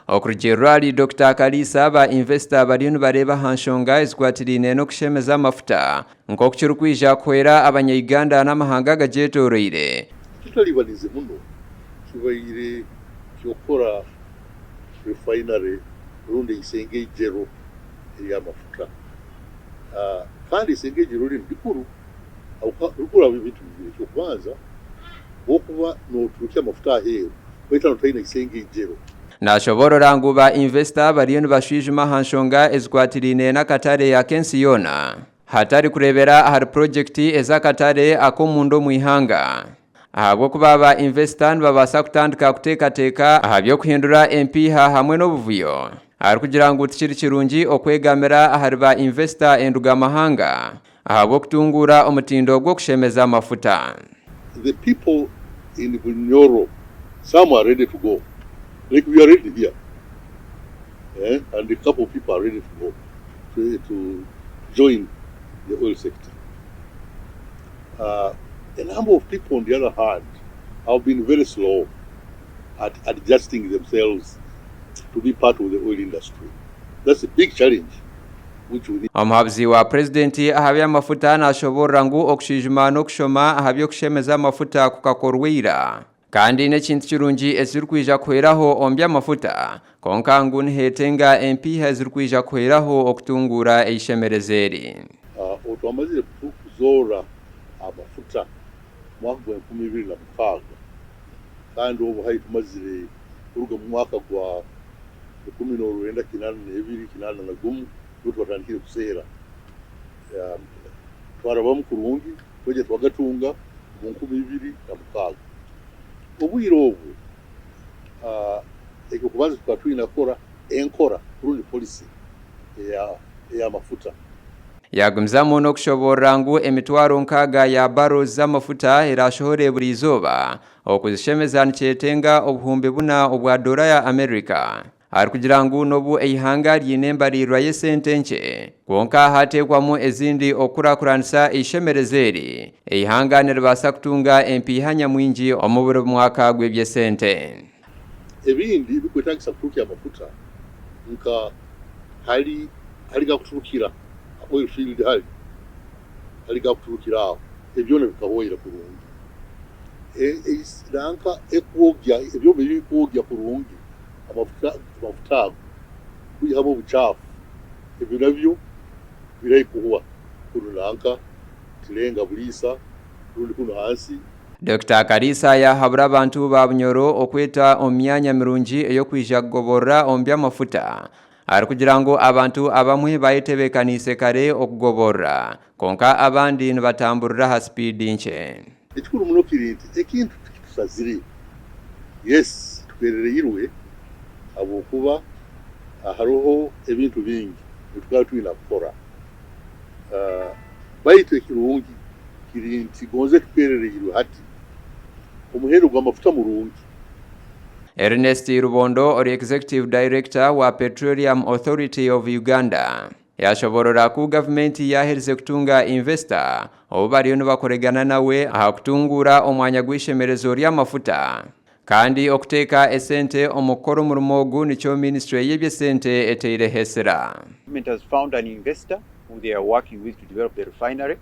Okurugiirira ahari Dokita Kaliisa, ba invesita bariyo nibareeba aha nshonga ezikwatiraine n'okushemeza amafuta nk'oku kirikwija kuhwera abanya-Uganda n'amahanga agagyetooroire. Ekitaribanize muno kibaire ky'okukora refinery rundi eisengeigyero ery'amafuta. Kandi eisengeigyero rinu rikuru ahabw'okuba rikuru ahabw'ebintu bibiri. Eky'okubanza, bw'okuba nooturukya amafuta aheeru beitu hanu toine isengeigyero. Nashoboorora ngu ba invesita bariyo nibashwijuma aha nshonga ezikwatiraine n'akatare ak'ensi yoona hatari kureebera ahari purogyekiti ez'akatare ak'omunda omu ihanga ahabw'okuba ba invesita nibabaasa kutandika kuteekateeka aha by'okuhindura empiiha hamwe n'obuvuyo arikugira ngu tikiri kirungi okwegamira ahari ba invesita endugamahanga ahabw'okutunguura omutindo gw'okushemeza amafuta. The people in Bunyoro some are ready to go like we are ready here eh and a couple of people are ready to go to, to join the oil sector. A number of people on the other hand have been very slow at adjusting themselves to be part of the oil industry. That's a big challenge. Omuhabuzi wa Purezidenti aha by'amafuta nashoboorora ngu okushwijuma n'okushoma aha by'okushemeza amafuta kukakorwa ira kandi n'ekintu kirungi ekirikwija kuhweraho omu by'amafuta kwonka ngu nihetenga empiiha ezirikwija kuhweraho okutunguura eishemerezo eri. Obu twamazire kuzoora amafuta omu mwaka gwa 2006 kandi obu hati tumazire kuruga omu mwaka gwa 1982, 81 nibwo twatandikire kuseera. Twarabamu kurungi twaija twagatunga omu 2006. Obwire obwo eky'okubanza tukaba twine kukora enkora rundi policy ey'amafuta. Yaagumizamu n'okushoboorora ngu emitwaro nkaaga ya barrels z'amafuta eraashohore buri izooba Okuzishemeza nikyetenga obuhumbi buna obwa doora ya America. Arikugira ngu n'obu eihanga ryine embariirira y'esente nkye, kwonka hateekwamu ezindi okukurakuranisa eishemerezo eri, eihanga niribaasa kutunga empiiha nyamwingi omu buri mwaka gw'eby'esente. Ebindi ebirikwetagisa kuturukya amafuta nka hari hari gakuturukira oil field hari hari gakuturukira aho ebyo byona bikahwaira kurungi. Nanka ekwogya ebyoma ebirikwogya kurungi amafuta ago kwihamu obucaafu ebyo nabyo biri kuhwa kunu nanka Kirenga Buliisa rundi kunu ahansi. Dokita Kaliisa yaahabura abantu ba Bunyoro okweta omu myanya mirungi ey'okwija kugoborora omu by'amafuta arikugira ngu abantu abamwe bayetebeekaniise kare okugoborora kwonka abandi nibatamburira aha sipiidi nkye. Ekikuru muno kiri nti ekintu tikitusazire. Yes tukerereirwe habwokuba haroho ebintu bingi ebitukaba twina kukora. Baitu ekirungi kiri nti gonze tukerereirwe hati, omuhendo gw'amafuta murungi. Ernest Rubondo ori Executive Director wa Petroleum Authority of Uganda yashoborora ku gavumenti yaherize kutunga investor ou bariyo nibakoregana nawe aha kutunguura omwanya gw'eishemerezo ry'amafuta kandi okuteeka esente omu kukora omurimo ogu nikyo minisiture y'eby'esente eteireho esira. Government has found an investor who they are working with to develop the refinery.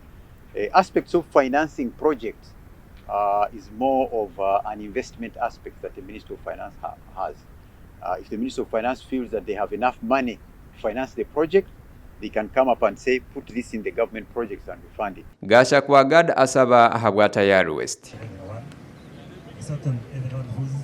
Aspects of financing projects is more of an investment aspect that the Ministry of Finance has. If the Ministry of Finance feels that they have enough money to finance the project, they can come up and say put this in the government projects and we fund it. Gashakwa Gad asaba ahabwa Tayari West.